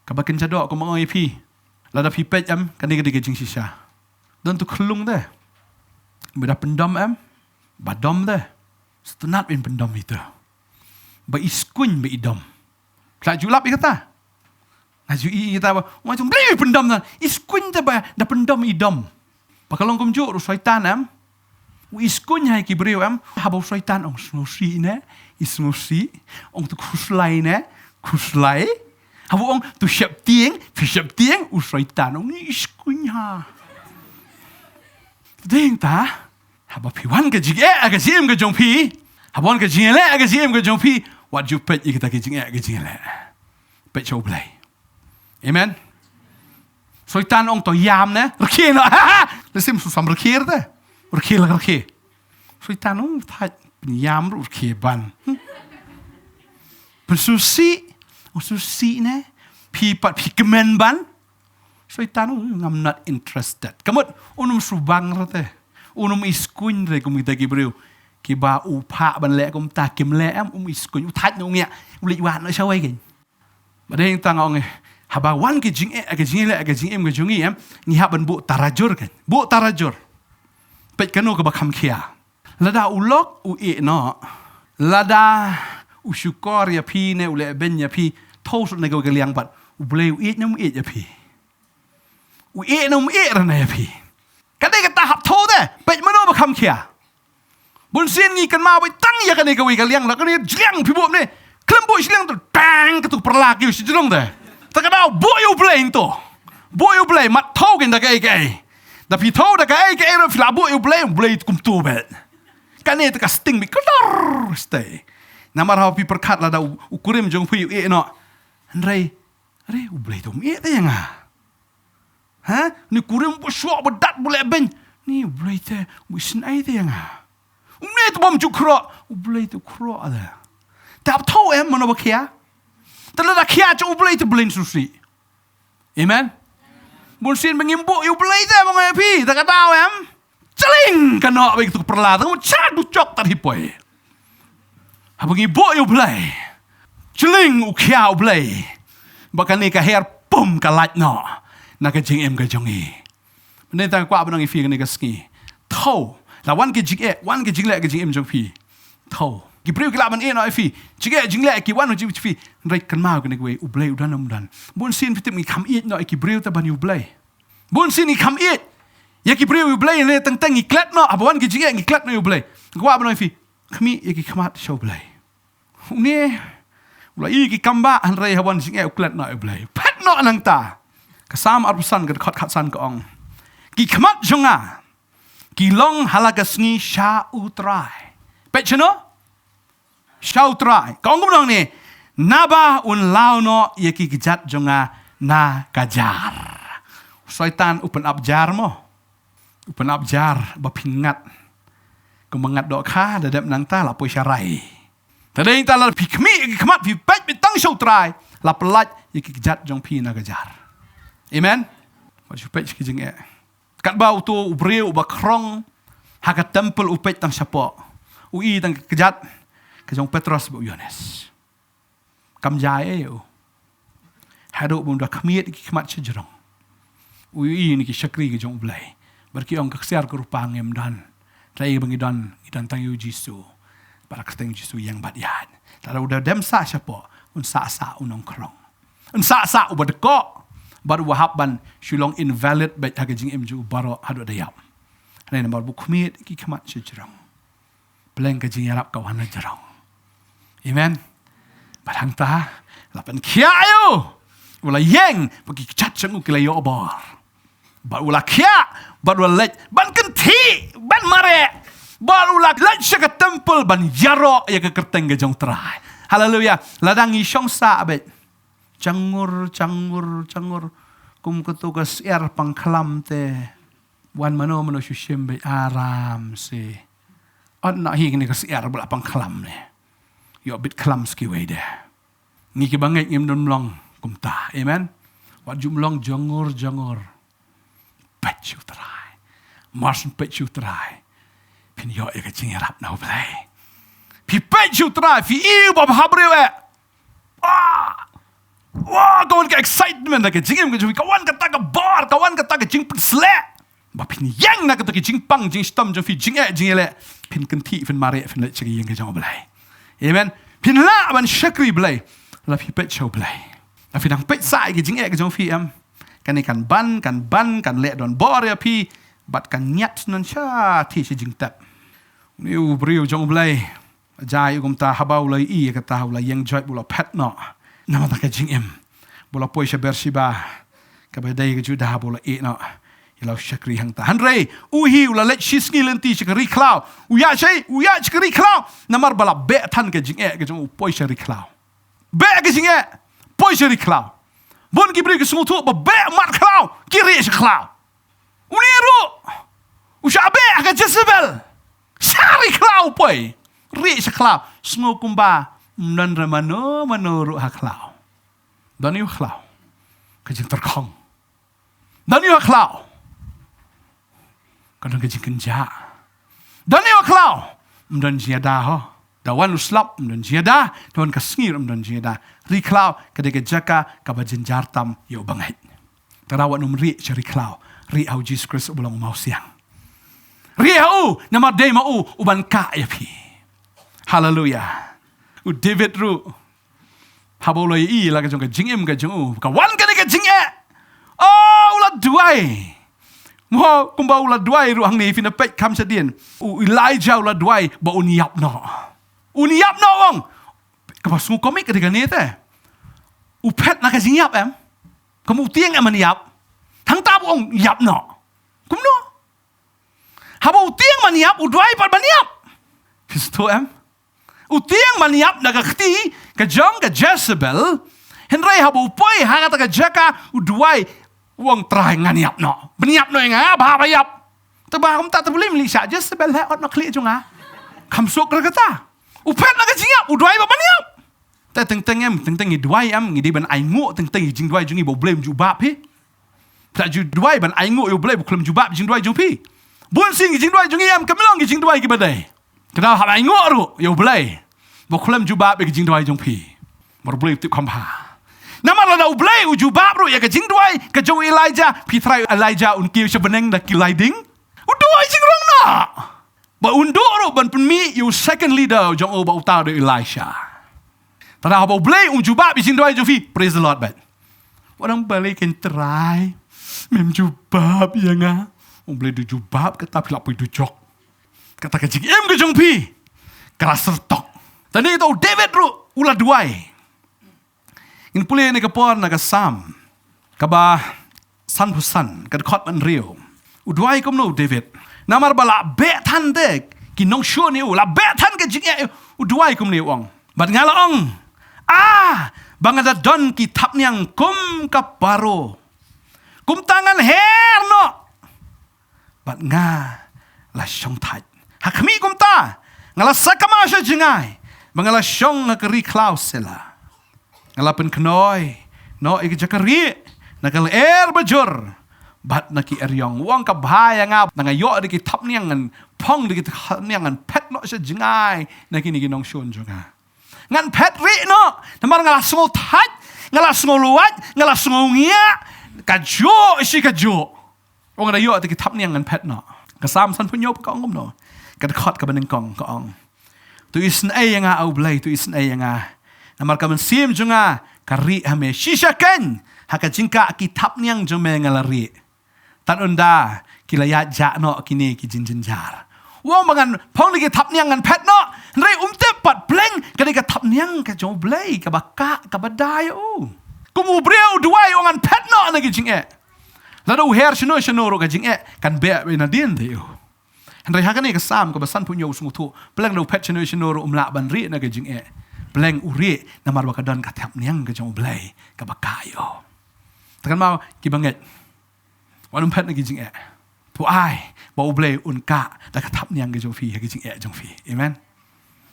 Kaba kynja doh, kumba nga ong ïa phi, lada phi peit em, kane ka dei ka jingshisha. Don tu khlung te, ba da pyndom em, ba dom te. Sngewtynnat ban pyndom ïa tu. Ba i skuiñ ba i dom. Phi la ju lap ïa kata? Nga ju i ïa kata ba, nga ju, "Balei i pyndom na? I skuiñ te ba da pyndom i dom." Ba ka long kumjuh ruh u Soitan em. U i skuiñ ha ki briew em. Haba u Soitan ong sngewsih ne, i sngewsih. Ong tu khuslai ne, khuslai. Haba ong tu sheptieng, phi sheptieng, u Soitan ong i skuiñ ha. Dei ta, haba phi wan ka jingeh ha ka jingim ka jong phi. Haba wan ka jingeh ha ka jingim ka jong phi. Wat ju peit ïa kita ki jingeh ha ka jingeh. Peit sha U Blei. Amen. Soitan ong to ïam ne, rkhie noh. Lehse ym shu sam rkhie te. Rkhie la rkhie. Soitan ong thait pynïam ruh rkhie ban. Hmm. Pynsngewsih, ong sngewsih ne. Phi pat phi kmen ban. Soitan ong, "I'm not interested." Ka mut, un ym shu bang re te. Un ym i skuiñ re kum kita ki briew. Kiba u phah ban leh kumta kim leh em, um i skuiñ. U thait noh u ngiah. U leit wad noh shawei kein. Ba dei tang ong, eh, haba wan ki jingeh, ki jingeh, ki jingeh, ki jingeh, ngi hap ban buh tarajur kan. Buh tarajur. Peit kano kaba kham khia. Lada u lok u ïeh noh. Lada u shukor ïa phi ne u leh beiñ ïa phi. Thaw sut na ka liang pat. U Blei u ïeit ne um ïeit ïa phi. U ïeh ne um ïeh re na ïa phi. Ka dei kata hap thaw te. Peit mano ba kham khia. Bun sien ngi kynmaw beit tang ïa kane kawei ka liang, la kane jliang phi buh ne. Khlem buh shiliang tu tang katu pyrla ki u shi jrong te. Ta ka daw buh ïa U Blei nto. Buh ïa U Blei, mat thaw kein da kaei kaei. Da phi thaw da kaei kaei ruh phi la buh ïa U Blei, U Blei kumtu beit. Kane te ka sting beit kdor stay. Namar haba phi pyrkhat lada u, u kurim jong phi u ïeh noh. Hynrei, hynrei U Blei te um ïeh te ïa nga. Ha? Ni kurim ba shoh ba dat ba leh beiñ. Ni U Blei te u isynei te ïa nga. Une te bym ju khroh, U Blei te u khroh te. Te hap thaw em mano ba khia. Te lada khia sha U Blei te Blei sngewsih. Amen. Bun sien ba ngim buh ïa U Blei te ba ngi phi, te ka daw em. Chling ka noh ba ïa katu ka pyrla, te ka mut sha du chok tat hi poi. Haba ngi buh ïa U Blei. Chling u khia U Blei. Ba kane ka her pum ka lait noh. Na ka jingim ka jong ngi. Mynta kwah ban ong ïa phi kane ka sngi. Thaw. La wan ki jingeh, wan ki jingleh ka jingim jong phi. Thaw. Ki briew ki lah ban ïeh noh ïa phi. Jingeh jingleh ki wan jong phi. Hynrei kynmaw kane kawei U Blei u don um don. Bun sien phi tip ngi kham ïeit noh ïa ki briew te ban ïa U Blei. Bun sien ngi kham ïeit. Ïa ki briew ïa u Blei ne teng teng ngi klet noh, haba wan ki jingeh ngi klet noh ïa u Blei. Nga kwah ban ong ïa phi, khmih ïa ki khmat sha u Blei. Une u la ïoh ki kam ba, hynrei haba wan jingeh u klet noh ïa u Blei. Phet noh nangta. Ka Salm arphew san ka dkhot khatsan ka ong, ki khmat jong nga ki long ha la ka sngi sha u Trai. Peit shano? Sha u Trai. Ka ong kumno hangne? Naba un law noh ïa ki kjat jong nga na ka jar. U Soitan u pynap jar mo. U pynap jar ba phin ngat. Kumba ngat dohkha, da dep nangta la poi sha rai. Te dei nangta lada phi khmih ïa ki khmat, phi peit beit tang sha u Trai, la pyllait ïa ki kjat jong phi na ka jar. Amen. Wat shu peit ki jingeh. Katba uto u briew uba khrong ha ka temple u peit tang shapoh, u i tang ka kjat ka jong u Petros bad u Ïoannis. Kam jia ei ïa u. Haduh ba un da khmih ïa ki khmat shajrong, u i ïa ki shakri ka jong u Blei. Bad ki ong, ka ksiar ka rupa ngim don. Te ïa ba ngi don, ngi don tang ïa u Jisu. Bad ka kyrteng Jisu ïeng bad ïaid. Te lada u da dem sah shapoh, un sah sah u nongkhrong. Un sah sah uba dkoh. Bad uba hap ban shu long invalid beit ha ka jingim jong u baroh haduh da ïap. Hynrei namar ba u khmih ïa ki khmat shajrong, pleng ka jingïarap ka wan na jrong. Amen. Bad hangta la pynkhiah ïa u. U la ïeng, bad ki kjat jong u ki la ïoh bor. Bad u la khiah, bad u la leit ban kynthih, ban mareh. Bad u la leit sha ka temple ban ïaroh ïa ka kyrteng ka jong u Trai. Haleluia. Lada ngi shong sah beit, jangur, jangur, jangur, kum kato ka syiar pangkhlam te. Wan mano mano shu shim beit aram se. Ot na hi kane ka syiar ba la pangkhlam ne. Ïoh bit khlam sa kiwei de. Ngi kiba ngeit ngim don long kumta. Amen. Wat ju long jangur jangur. Peit sha u Trai. Mar shu peit sha u Trai, phin ïoh ïa ka jingïarap na u Blei. Phi peit sha u Trai, phi i u ba bha briew eh. Wah! Wah, ka wan ka excitement na ka jingim ka jong phi, ka wan kata ka bor, ka wan kata ka jingpynsleh. Ba phin ïeng na kata ka jingpang, jingshitom jong phi, jingeh, jingïaleh. Phin kynthih, phin mareh, phin leit sha ka ïing ka jong u Blei. Amen. Phin lah ban shakri Blei. La phi peit sha u Blei. La phi dang peit sah ïa ka jingeh ka jong phi em. Kane kan ban, kan ban, kan leh don bor ïa phi. Bad kan ñiad nan sha, ti sha jingtep. Une u briew jong u Blei. Jia ïa u kumta, haba u la i ïa kata u la ïeng joit, u la phet noh. Namar ka jingim. U la poi sha Beersheba, kaba dei ka Judah, u la ïeh noh ïa la u shakri hangta. Hynrei u hi u la leit shisngi lynti sha ka ri khlaw. U ïaid shai, u ïaid sha ka ri khlaw. Namar ba la beh than ka jingeh ka jong u, poi sha ri khlaw. Beh ka jingeh, poi sha ri khlaw. Bun ki briew ki sngewthuh ba beh mat khlaw, ki rieh sha khlaw. Une ruh u shah beh ha ka Jezebel. Sha ri khlaw poi. Rieh sha khlaw. Sngew kumba ym don re mano mano ruh ha khlaw. Don ïa u ha khlaw ka jingtyrkhong. Don ïa u ha khlaw ka don ka jingkynjah. Don ïa u ha khlaw ym don jingïada ho. Da wan u slap ym don jingïada, da wan ka sngi ym don jingïada. Ri khlaw ka dei ka jaka kaba jynjar tam ïa u bangeit. Te wat nym rieh sha ri khlaw, rieh ha u Jisu Khrist uba long u mawsiang. Rieh ha u, namar dei ma u u ban kah ïa phi. Haleluia. U David ruh, haba u la ïohi la ka jong ka jingim ka jong u, ka wan kane ka jingeh. Oh, u la duwai. Mo, kumba u la duwai ruh hangne, phin peit kham shadien. U Elijah u la duwai ba un ïap noh. Un ïap noh, u ong. Kaba sngewkhia ka dei kane te. U phet na ka jingïap em. Kum u tieng em ban ïap. Hangta u ong ïap noh. Kumno? Haba u tieng ban ïap, u duwai pat ban ïap. Phi sngewthuh em? U tieng ban ïap na ka kti ka jong ka Jezebel. Hynrei haba u poi ha kata ka jaka, u duwai, u ong, Trai, ngan ïap noh. Ban ïap noh ïa nga, ba haba ïap. Te ba kumta te bym lei sha Jezebel, heh, ot noh khlieh jong nga. Kham suk re kata. U phet na ka jingïap, u duwai ba ban ïap. Te teng teng em, teng teng ngi duwai em, ngi dei ban ainguh teng teng ïa ka jingduwai jong ngi ba U Blei um jubab hi. Te ju duwai ban ainguh ïa U Blei ba U khlem jubab ïa ka jingduwai jong phi. Bun sien ka jingduwai jong ngi em, kam long ka jingduwai kaba dei. Te da hap ainguh ruh ïa U Blei ba U khlem jubab ïa ka jingduwai jong phi. Namar U Blei u tip kham bha. Namar lada U Blei u jubab ruh ïa ka jingduwai ka jong u Elijah, phi tharai u Elijah un kiew sha bneng da ki lai ding? U duwai jingrong noh. Ba un duh ruh ban pynmih ïa u second leader jong u ba uta u dei u Elisha. Te da haba U Blei um jubab ïa ka jingduwai jong phi, praise the Lord bad. Wat ong balei kein Trai, mem jubab ïa nga. U Blei du jubab kata, phi lah poi dujok. Kata ka jingim ka jong phi ka la syrtok. Te ïa uta u David ruh u la duwai. Ngin pule ïa kane ka por na ka Salm kaba sanphew san, ka dkhot ba hynriew. U duwai kumno u David? Namar ba la beh than te ki nongshun ïa u, la beh than ka jingeh ïa u. U duwai kumne, u ong: Bad nga la ong, ah, ba nga da don ki thapniang kum ka Paro. Kumta ngan her noh, bad nga la shongthait. Ha khmih, kumta nga la sakma sha jngai, ba nga la shong ha ka ri khlaw. Selah. Nga la pynkhnoi noh ïa ka jaka rieh na ka lyer bajur bad na ki eriong. U ong, ka bha ïa nga ba nga ïoh da ki thapniang, ngan phong da ki thapniang, ngan phet noh sha jngai na kine ki nongshun jong nga. Ngan phet rieh noh, namar nga la sngewthait, nga la sngewlwait, nga la sngewngiah. Kajuh shi kajuh. U ong, nga da ïoh da ki thapniang, ngan phet noh. Ka Salm sanphew hynñiew pat ka ong kumno? Ka dkhot kaba nyngkong ka ong: To isynei ïa nga, A U Blei, to isynei ïa nga, namar ka mynsiem jong nga ka rieh ha me. Shisha keiñ, ha ka jingkah ki thapniang jong me nga la rieh. Tad ynda ki la ïaid jah noh kine ki jingjynjar. U ong ba ngan phong da ki thapniang, ngan phet noh. Hynrei um tip pat, pleng ka dei ka thapniang ka jong U Blei kaba kah, kaba da ïa u. Kum u briew u duwai, u ong ngan phet noh na ki jingeh. Lada u her shano shano ruh, ka jingeh kan beh beit nadien te ïa u. Hynrei ha kane ka Salm kaba sanphew hynñiew u sngewthuh, pleng lada u phet shano shano ruh um lah ban rieh na ka jingeh. Pleng u rieh namar ba ka don ka thapniang ka jong U Blei kaba kah ïa u. Te kynmaw, kiba ngeit, wat nym phet na ki jingeh. To ai ba U Blei un kah da ka thapniang ka jong phi ha ki jingeh jong phi. Amen.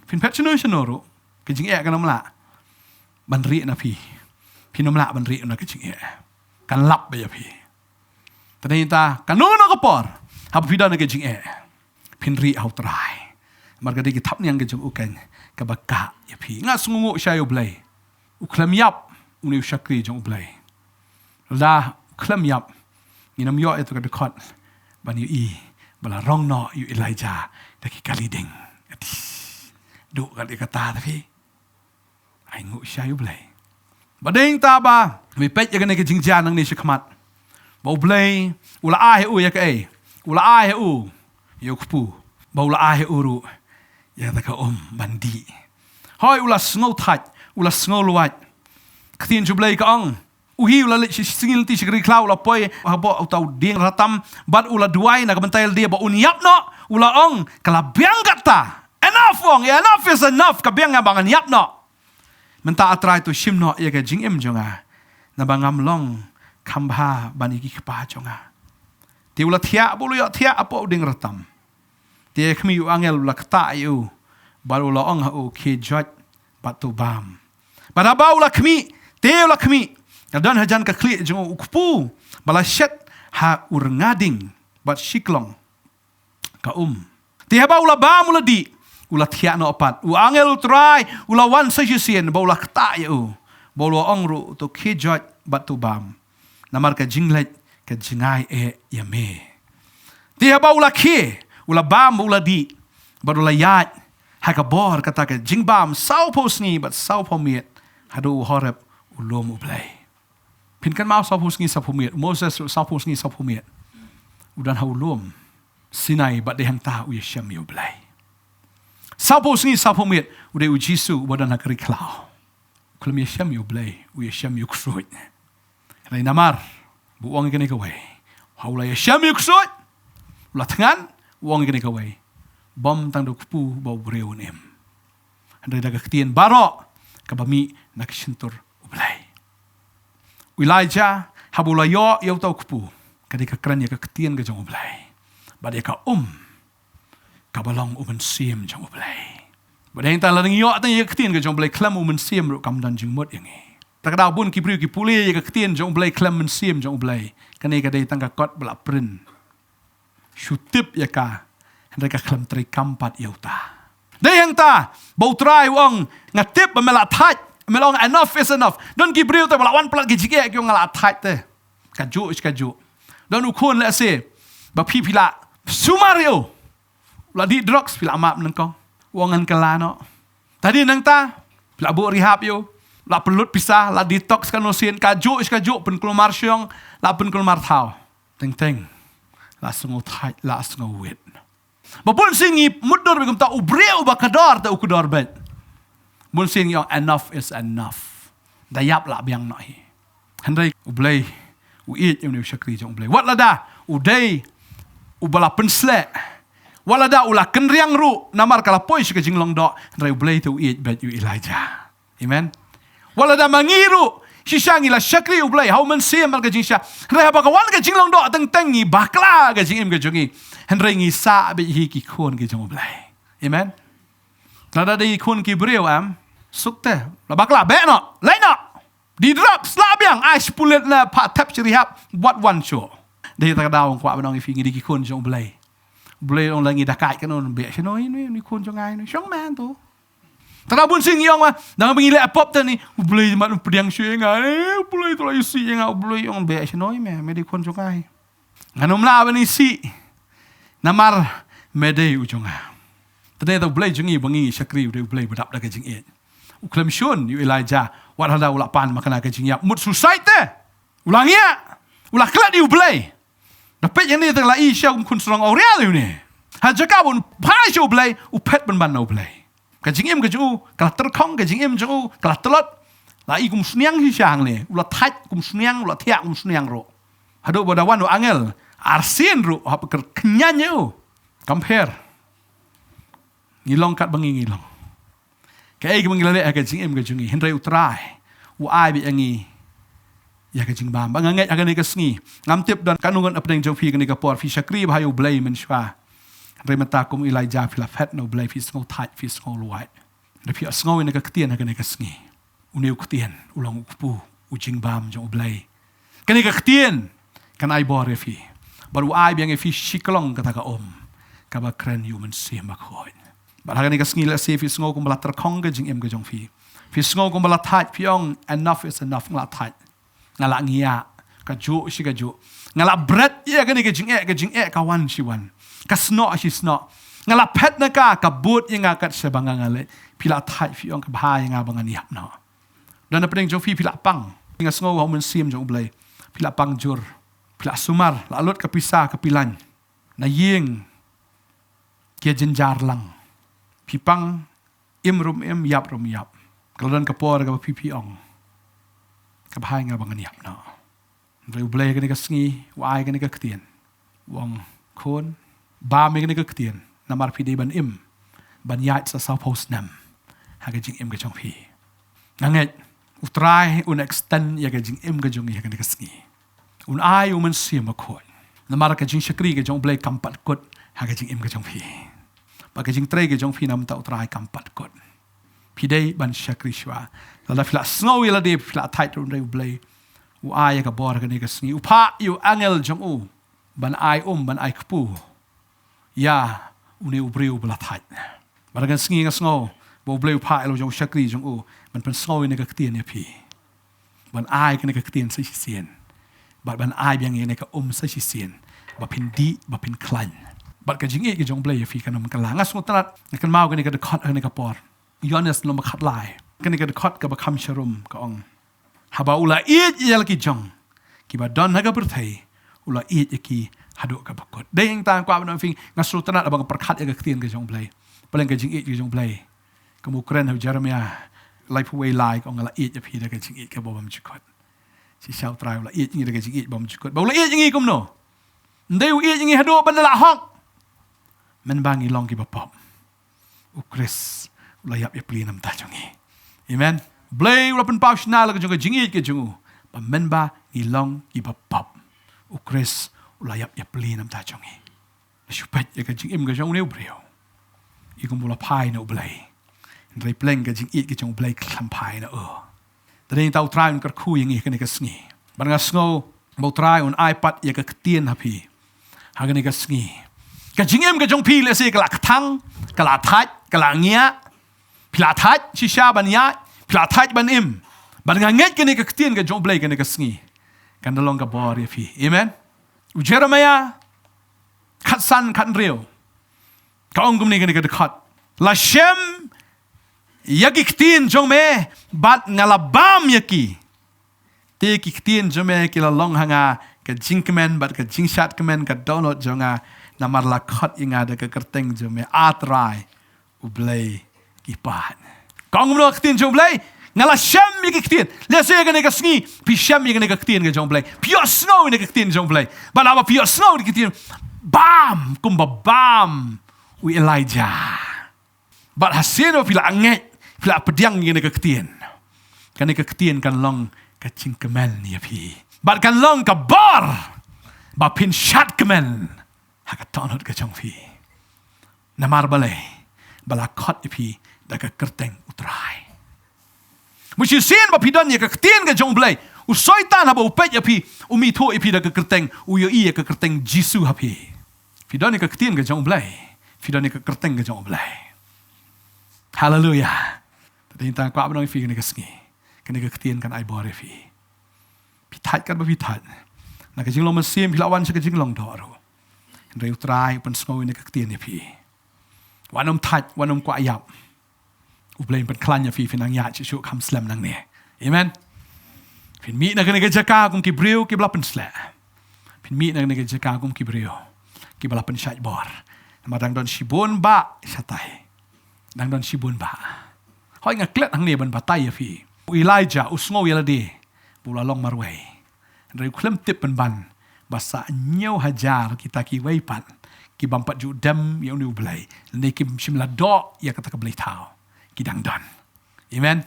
Phin phet shano shano ruh, ka jingeh kan ym lah ban rieh na phi. Phin ym lah ban rieh na ka jingeh. Kan lap beit ïa phi. Te nangta, kano kano ka por haba phi don ha ka jingeh, phin rieh ha U Trai. Namar ka dei ki thapniang ka jong u keiñ kaba kah ïa phi. Nga sngewnguh shai ïa U Blei. U khlem ïap une u shakri jong U Blei. Lada u khlem ïap, ngin ym ïoh ïa kata ka dkhot ban ïohi ba la rong noh ïa u Elijah da ki kali ding. Ati. Duh kat ïa kata te phi. Ai nguh shai ïa U Blei. Ba dei nangta ba me peit ïa kane ka jingjia nangne shakhmat, ba U Blei u la ai ha u ïa kaei? U la ai ha u ïa u kpu. Ba u la ai ha u ruh ïa kata ka um ban dih. Hooid, u la sngewthait, u la sngewlwait. Ka ktien jong U Blei ka ong, u hi u la leit shi, shi sngi lynti sha ka ri khlaw, u la poi hapoh uta u dieng ratam bad u la duwai na ka bynta ïalade ba un ïap noh. U la ong, ka la biang katta. Enough, u ong, enough is enough. Ka biang, nga ba ngan ïap noh. Mynta A Trai, to shim noh ïa ka jingim jong nga, naba ngam long kham bha ban ïa ki kpa jong nga. Te u la thiah, ba u la ïoh thiah hapoh u dieng ratam. Te ha khmih, u angel u la ktah ïa u bad u la ong ha u, khie joit bad to bam. Bad haba u la khmih, te u la khmih, ka don hajan ka khlieh jong u kpu ba la shet ha u rnga ding bad shiklong ka um. Te haba u la bam, u la dih, u la thiah noh pat. U angel U Trai u la wan sa shisien bad u la ktah ïa u, bad u la ong ruh, to khie joit bad to bam, namar ka jingleit ka jngai eh ïa me. Te haba u la khie, u la bam, u la dih, bad u la ïaid ha ka bor kata ka jingbam sawphew sngi bad sawphew miet, haduh u Horeb, u lum U Blei. Phin kynmaw, sawphew sngi sawphew miet, u Moses ruh sawphew sngi sawphew miet u don ha u lum Sinai bad dei hangta u ïashem ïa U Blei. Sawphew sngi sawphew miet u dei U Jisu uba don ha ka ri khlaw. U khlem ïashem ïa U Blei, u ïashem ïa u ksuid. Hynrei namar ba u ong ïa kane kawei, ha u la ïashem ïa u ksuid, u la thngan, u ong ïa kane kawei, bym tang da u kpu ba u briew un im, hynrei da ka ktien baroh kaba mih na ka shyntur U Blei. U Elijah, haba u la ïoh ïa uta u kpu, ka dei ka kren ïa ka ktien ka jong U Blei bad ïa ka um kaba long u mynsiem jong U Blei. Bad hangta, lada ngi ïoh tang ïa ka ktien ka jong U Blei khlem u mynsiem ruh, kam don jingmut ïa ngi. Te ka daw bun ki briew ki pule ïa ka ktien jong U Blei khlem mynsiem jong U Blei. Kane ka dei tang ka kot ba la print. Shu tip ïa ka, hynrei ka khlem treikam pat ïa uta. Dei hangta ba U Trai u ong, nga tip ba me la thait, me la ong enough is enough. Don ki briew te ba la wan palat ki jingeh, ki ong nga la thait te. Kajuh shi kajuh. Don u khun lehse ba phi, phi la sumar ïa u. U la dih drugs, phi la map nyngkong. U ong ngan kylla noh. Te hadien nangta phi la buh rehab ïa u. La pynlut pisa, la detox kano sien, kajuh shi kajuh, pynkulmar shong, la pynkulmar thaw. Teng teng la sngewthait, la sngewwit. Ba bun sien ngi mutdur bad kumta, u briew uba kdor te u kdor bad. Bun sien ngi ong enough is enough. Da ïap lah biang noh hi. Hynrei U Blei u ïeit ïa une u shakri jong U Blei. Wat lada u dei uba la pynsleh, wat lada u la kynriang ruh namar ka la poi sha ka jinglong doh, hynrei U Blei te u ïeit bad ïa u Elijah. Amen. Wat lada ma ngi ruh shisha ngi la shakri U Blei ha u mynsiem bad ka jingshisha, hynrei haba ka wan ka jinglong doh teng teng ngi bakla ka jingim ka jong ngi, hynrei ngi sah bad hi ki khun ki jong U Blei. Amen. Lada dei khun ki briew, em, suk te la bakla, beh noh, leit noh. Dei drugs, lah biang, ai shi pulit ne phah thep shi rehab, wat wan shuh. Dei ta ka daw kwah ban ong ïa phi ngi dei ki khun jong U Blei. U Blei u ong la ngi da kait kano, beh shano ïa une, une khun jong nga une, shong man to. Te la bun sien ngi ong ma, dang ba ngi leh pop te ni, U Blei mat u pdiang shuh ïa nga, eh, U Blei to la ïohi shuh ïa nga, U Blei u ong beh shano ïa me, me dei khun jong nga. Ngan ym lah ban isih namar me dei u jong nga. Te dei ta U Blei jong ngi ba ngi shakri, u dei U Blei ba dap da ka jingïeit. U khlem shun ïa u Elijah, wat haba u la pan makna ka jingïap, mut suicide te. U la ngiah, u la klet ïa U Blei. Da peit ïa une te la i sha kum khun shnong awria ïa une. Ha jaka ban phai sha U Blei, u phet pynban na U Blei. Ka jingim ka jong u ka la tyrkhong, ka jingim jong u ka la tlot. La i kum sniang hi sha hangne, u la thait kum sniang, u la thiah kum sniang ruh. Haduh ba da wan u angel arsien ruh, hap kyrkhian ïa u. Compare. Ngi long katba ngi ngi long. Kaei kaba ngi la leh ha ka jingim ka jong ngi, hynrei U Trai u ai beit ïa ngi ïa ka jingbam. Ba nga ngeit ha kane ka sngi, ngam tip don katno ngut na pdeng jong phi kane ka por phi shakri bha ïa U Blei mynshuwa. Hynrei mynta kum Elijah phi la phet na U Blei, phi sngewthait, phi sngewlwait. Hynrei phi ïohsngew ïa kane ka ktien ha kane ka sngi. Une u ktien u long u kpu, u jingbam jong U Blei. Kane ka ktien kan ai bor ïa phi. Bad u ai biang ïa phi shi klong kata ka um kaba kren ïa u Mynsiem Bakhuid. Bad ha kane ka sngi lehse phi sngew kumba la tyrkhong ka jingim ka jong phi. Phi sngew kumba la thait, phi ong enough is enough, nga la thait. Nga la ngiah kajuh shi kajuh. Nga la bret ïa kane ka jingeh, ka jingeh ka wan shi wan, ka snoh shi snoh. Nga la phet na ka, ka bud ïa nga kat shaba nga nga leit. Phi la thait, phi ong ka bha ïa nga ba ngan ïap noh. Don na pdeng jong phi phi la pang. Nga sngew ha u Mynsiem jong U Blei phi la pang jur. Phi la sumar, la lut ka pisa ka pilan na ïing ki ïa jynjar lang. Phi pang, im ruh im, ïap ruh ïap. Ka la don ka por kaba phi phi ong ka bha ïa nga ba ngan ïap noh. Hynrei U Blei kane ka sngi u ai kane ka ktien. U ong khun, bam ïa kane ka ktien namar phi dei ban im, ban ïaid sa sawphew snem ha ka jingim ka jong phi. Nga ngeit U Trai un extend ïa ka jingim ka jong ngi ha kane ka sngi. Un ai u Mynsiem Bakhuid namar ka jingshakri ka jong U Blei kam pat kut ha ka jingim ka jong phi. Bad ka jingtrei ka jong phi na bynta U Trai kam pat kut. Phi dei ban shakri shuwa. Lada phi la sngew ïa lade phi la thait ruh, hynrei U Blei u ai ïa ka bor kane ka sngi, u phah ïa u angel jong u ban ai um, ban ai kpu ïa une u briew ba la thait. Bad ha kane ka sngi nga sngew ba U Blei u phah ïa la u jong u shakri jong u ban pynsngew ïa kane ka ktien ïa phi. Ban ai kane ka ktien sa shisien. Bad ban ai biang ïa kane ka um sa shisien, ba phin dih, ba phin khlaiñ. Bad ka jingïeit ka jong U Blei ïa phi kan ym kylla. Nga sngewtynnat, nga kynmaw kane ka dkhot ha kane ka por. Ïoannis lynnong ba khatlai, kane ka dkhot kaba kham sharum, ka ong, haba u la ïeit ïa la ki jong kiba don ha ka pyrthei, u la ïeit ïa ki haduh kaba kut. Dei hangta nga kwah ban ong ïa phi, nga sngewtynnat haba nga pyrkhat ïa ka ktien ka jong U Blei. Balei ka jingïeit ka jong U Blei, kum u kren ha u Jeremiah laiphew wei lai, ka ong nga la ïeit ïa phi da ka jingïeit kaba bymjukut. Shisha U Trai u la ïeit ïa ngi da ka jingïeit bymjukut. Ba u la ïeit ïa ngi kumno? Ym dei u ïeit ïa ngi haduh ban da la hok. Mynba ngi long kiba pop, U Khrist u la ïap ïapli na bynta jong ngi. Amen. Blei u la pynpaw shynna la ka jong ka jingïeit ka jong u, ba mynba ngi long kiba pop, U Khrist u la ïap ïapli na bynta jong ngi. La shu peit ïa ka jingim ka jong une u briew, i kumba u la phai na U Blei. Hynrei pleng ka jingïeit ka jong U Blei ka khlem phai na u. Te dei ta U Trai un kyrkhu ïa ngi ha kane ka sngi. Bad nga sngew ba U Trai un ai pat ïa ka ktien ha phi ha kane ka sngi. Ka jingim ka jong phi lehse ka la kthang, ka la thait, ka la ngiah. Phi la thait shisha ban ïaid, phi la thait ban im. Bad nga ngeit kane ka ktien ka jong U Blei kane ka sngi kan da long ka bor ïa phi. Amen. U Jeremiah khatsan khathynriew ka ong kumne kane ka dkhot, la shem ïa ki ktien jong me bad nga la bam ïa ki. Te ki ktien jong me ki la long ha nga ka jingkmen bad ka jingshad kmen ka download jong nga, namar la khot ïa nga da ka kyrteng jong me, A Trai U Blei ki paid. Kong mno ka ktien jong U Blei? Nga la shem ïa ki ktien. Lehse ïa kane ka sngi phi shem ïa kane ka ktien ka jong U Blei, phi ïohsngew ïa kane ka ktien jong U Blei. Bad haba phi ïohsngew ïa ki ktien, bam kumba bam u Elijah. Bad hasien ba phi la ngeit, phi la pdiang ïa kane ka ktien, kane ka ktien kan long ka jingkmen ïa phi. Bad kan long ka bor ba phin shad kmen ha ka dohnud ka jong phi. Namar balei? Ba la khot ïa phi da ka kyrteng U Trai. Mynshisien ba phi don ïa ka ktien ka jong U Blei, u Soitan haba u peit ïa phi, um ithuh ïa phi da ka kyrteng, u ïohi ïa ka kyrteng Jisu ha phi. Phi don ïa ka ktien ka jong U Blei, phi don ïa ka kyrteng ka jong U Blei. Haleluya. Te dei tang kwah ban ong ïa phi kane ka sngi, kane ka ktien kan ai bor ïa phi. Phi thait katba phi thait, na ka jinglong mynsiem phi la wan sha ka jinglong doh ruh, hynrei U Trai u pynsngew ïa kane ka ktien ïa phi. Wat nym thait, wat nym kwah ïap. U Blei un pynkhlaiñ ïa phi, phin nang ïaid shuh shuh kham slem nangne. Amen. Phin mih na kane ka jaka kum ki briew kiba la pynsleh. Phin mih na kane ka jaka kum ki briew kiba la pynshait bor. Namar dang don shibun bah shatai. Dang don shibun bah. Hooid, nga klet hangne ban batai ïa phi. U Elijah u sngew ïa lade ba u la long marwei. Hynrei u khlem tip pynban ba sa hynñiew hajar kita kiwei pat ki bym pat ju dem ïa une U Blei, lane kim shym la doh ïa kata ka blei thaw, ki dang don. Amen.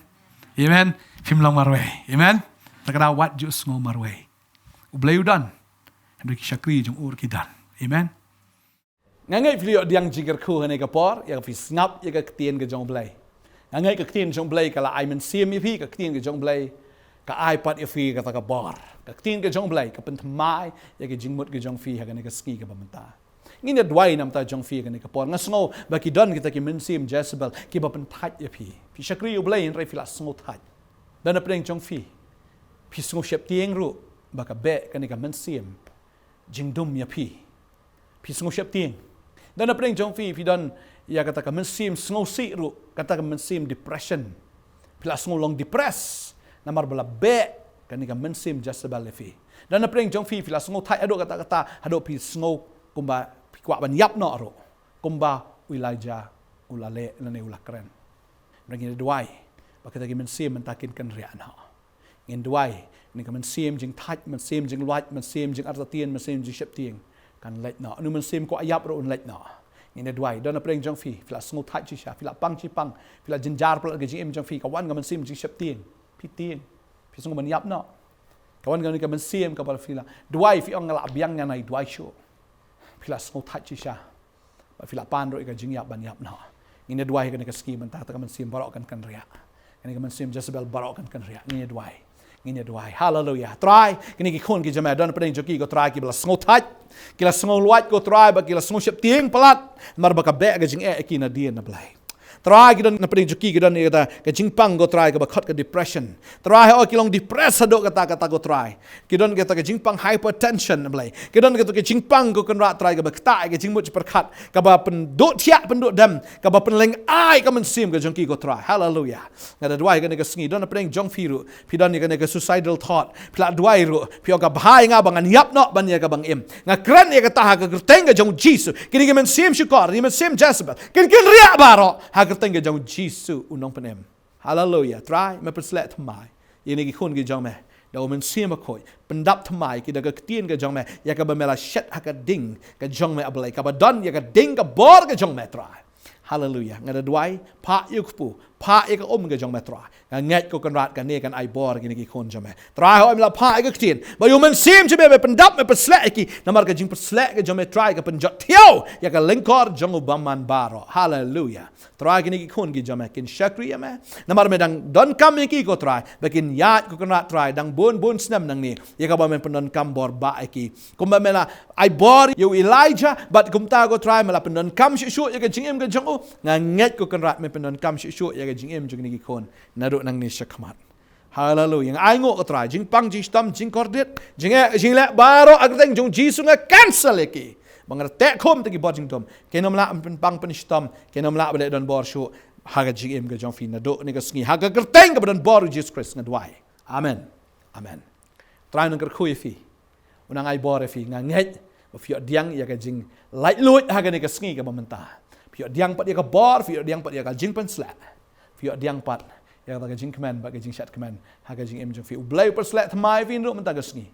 Amen. Phim long marwei. Amen. Te ka daw wat ju sngew marwei. U Blei u don. Hynrei ki shakri jong u ruh ki don. Amen. Nga ngeit phi la ïoh pdiang jingkyrkhu ha kane ka por ïa ka phi sngap ïa ka ktien ka jong U Blei. Nga ngeit ka ktien jong U Blei ka la ai mynsiem ïa phi, ka ktien ka jong U Blei ka ai pat ïa phi kata ka bor. Ka ktien ka jong U Blei ka pynthymmai ïa ka jingmut ka jong phi ha kane ka sngi kaba mynta. Ngin ïa duwai na ka bynta jong phi ha kane ka por. Nga sngew ba ki don kita ki mynsiem Jezebel kiba pynthait ïa phi. Phi shakri U Blei hynrei phi la sngew thait. Don napdeng jong phi, phi sngew sheptieng ruh ba ka beh kane ka mynsiem jingdum ïa phi. Phi sngew sheptieng. Don napdeng jong phi, phi don ïa kata ka mynsiem sngewsih ruh, kata ka mynsiem depression. Phi la sngew long depressed namar ba la beh kane ka mynsiem Jezebel ïa phi. Don napdeng jong phi, phi la sngew thait haduh katta katta, haduh phi sngew kumba phi kwah ban ïap noh ruh, kumba u Elijah u la leh lane u la kren. Ngin ïa duwai ba kita ki mynsiem mynta kin kynriah noh. Ngin duwai, kane ka mynsiem jingthait, mynsiem jinglwait, mynsiem jingartatien, mynsiem jingsheptieng kan leit noh. Une u mynsiem kwah ïap ruh un leit noh. Ngin ïa duwai. Don napdeng jong phi, phi la sngew thait shisha, phi la pang shipang, phi la jynjar palat ka jingim jong phi, ka wan ka mynsiem jingsheptieng, phi tieng, phi sngew ban ïap noh. Ka wan kane ka mynsiem kaba phi la duwai, phi ong nga lah biang, ngan ïa duwai shuh. Phi la sngew thait shisha. Ba phi la pan ruh ïa ka jingïap ban ïap noh. Ngin ïa duwai kane ka sngi mynta, kata ka mynsiem baroh kan kynriah. Kane ka mynsiem Jezebel baroh kan kynriah. Ngin ïa duwai. Ngin ïa duwai. Haleluya. Trai, kine ki khun ki jong me, don napdeng jong ki ko Trai kiba la sngew thait, ki la sngew lwait ko Trai, ba ki la sngew sheptieng palat namar ba ka beh ka jingeh ïa ki nadien, A Blei. Trai, ki don napdeng jong ki, ki don ïa kata ka jingpang ko Trai kaba khot ka depression. Trai, hooid ki long depressed haduh katta katta ko Trai. Ki don kata ka jingpang hypertension, A Blei. Ki don kata ka jingpang ko Kynrad Trai kaba ktah ïa ka jingmut jingpyrkhat, kaba pynduh thiah pynduh dem, kaba pynlyngngoh ïa ka mynsiem ka jong ki ko Trai. Haleluya. Nga da duwai kane ka sngi, don napdeng jong phi ruh, phi don ïa kane ka suicidal thought, phi la duwai ruh, phi ong ka bha ïa nga ba ngan ïap noh ban ïa kaba nga im. Nga kren ïa kata ha ka kyrteng ka jong U Jisu. Kine ki mynsiem shukor, kine ki mynsiem Jezebel kin kynriah baroh ha ka kyrteng ka jong U Jisu U Nongpynim. Haleluya. Trai, me pynshlur thymmai ïa kine ki khun ki jong me da u Mynsiem Bakhuid. Pyndap thymmai ki da ka ktien ka jong me, ïa kaba me la shet ha ka ding ka jong me, A Blei, kaba don ïa ka ding ka bor ka jong me, Trai. Haleluya. Nga da duwai, phah ïa u kpu, phah ïa ka um ka jong me, Trai. Nga ngeit ko Kynrad kane kan ai bor ïa kine ki khun jong me. Trai, hooid me la phah ïa ka ktien, ba ïa u Mynsiem jong me, me pyndap, me pynshlur ïa ki. Namar ka jingpynshlur ka jong me, Trai, ka pynjot thiaw ïa ka lyngkor jong u bymman baroh. Haleluya. Trai, kine ki khun ki jong me kin shakri ïa me. Namar me dang donkam ïa ki ko Trai, ba kin ïaid ko Kynrad Trai, dang bun bun snem nangne, ïa kaba me pyndonkam bor bah ïa ki. Kumba me la ai bor ïa u Elijah, bad kumta ko Trai me la pyndonkam shuh shuh ïa ka jingim ka jong u. Nga ngeit ko Kynrad me pyndonkam shuh shuh ïa ka jingim jong kine ki khun naduh nangne shakhmat. Haleluya. Nga ainguh ko Trai, jingpang, jingshitom, jingkordit, jingeh, jingleh baroh ha ka kyrteng jong U Jisu nga cancel ïa ki. Ba nga da teh khum ïa ki bor jingdum. Kin ym lah pynpang pynshitom, kin ym lah ban leh donbor shuh ha ka jingim ka jong phi naduh kane ka sngi. Ha ka kyrteng kaba donbor U Jisu Khrist nga duwai. Amen. Amen. Trai u nang kyrkhu ïa phi, u nang ai bor ïa phi. Nga ngeit ba phi ïoh pdiang ïa ka jinglaitluid ha kane ka sngi kaba mynta. Phi ïoh pdiang pat ïa ka bor, phi ïoh pdiang pat ïa ka jingpynshlur, phi ïoh pdiang pat ïa ka jingkmen bad ka jingshad kmen ha ka jingim jong phi. U Blei u pynshlur thymmai ïa phi ruh mynta ka sngi,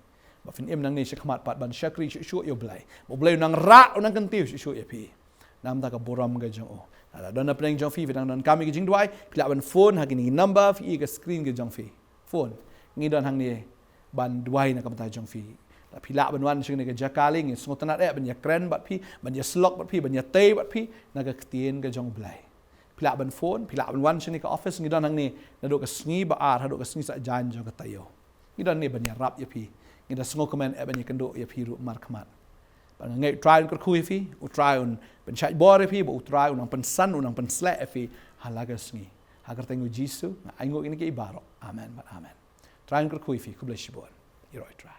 ba phin im nangne shakhmat pat ban shakri shuh shuh ïa U Blei. Ba U Blei u nang rah, u nang kyntiew shuh shuh ïa phi. Namar ka burom ka jong u. Lada don na pdeng jong phi, phi dang donkam ïa ka jingduwai, phi lah ban phone ha kine ki number phi ïohi ha ka screen ka jong phi. Phone. Ngi don hangne ban duwai na ka bynta jong phi. Lada phi lah ban wan sha kane ka jaka lei, ngi sngewtynnad eh ban ïakren bad phi, ban ïasyllok bad phi, ban ïatei bad phi na ka ktien ka jong U Blei. Phi lah ban phone, phi lah ban wan sha kane ka office. Ngi don hangne naduh ka sngi ba ar haduh ka sngi saitjaiñ jong ka taïew. Ngi don hangne ban ïarap ïa phi. Ngi da sngewkmen eh ban ïakynduh ïa phi ruh markhmat. Bad nga ngeit U Trai un kyrkhu ïa phi, U Trai un pynshait bor ïa phi, bad U Trai u nang pynsan, u nang pynshlur ïa phi ha la ka sngi. Ha ka kyrteng U Jisu nga ainguh ïa kine kiei baroh. Amen bad amen. U Trai un kyrkhu ïa phi. Khublei shibun. Ïaroh ïa U Trai.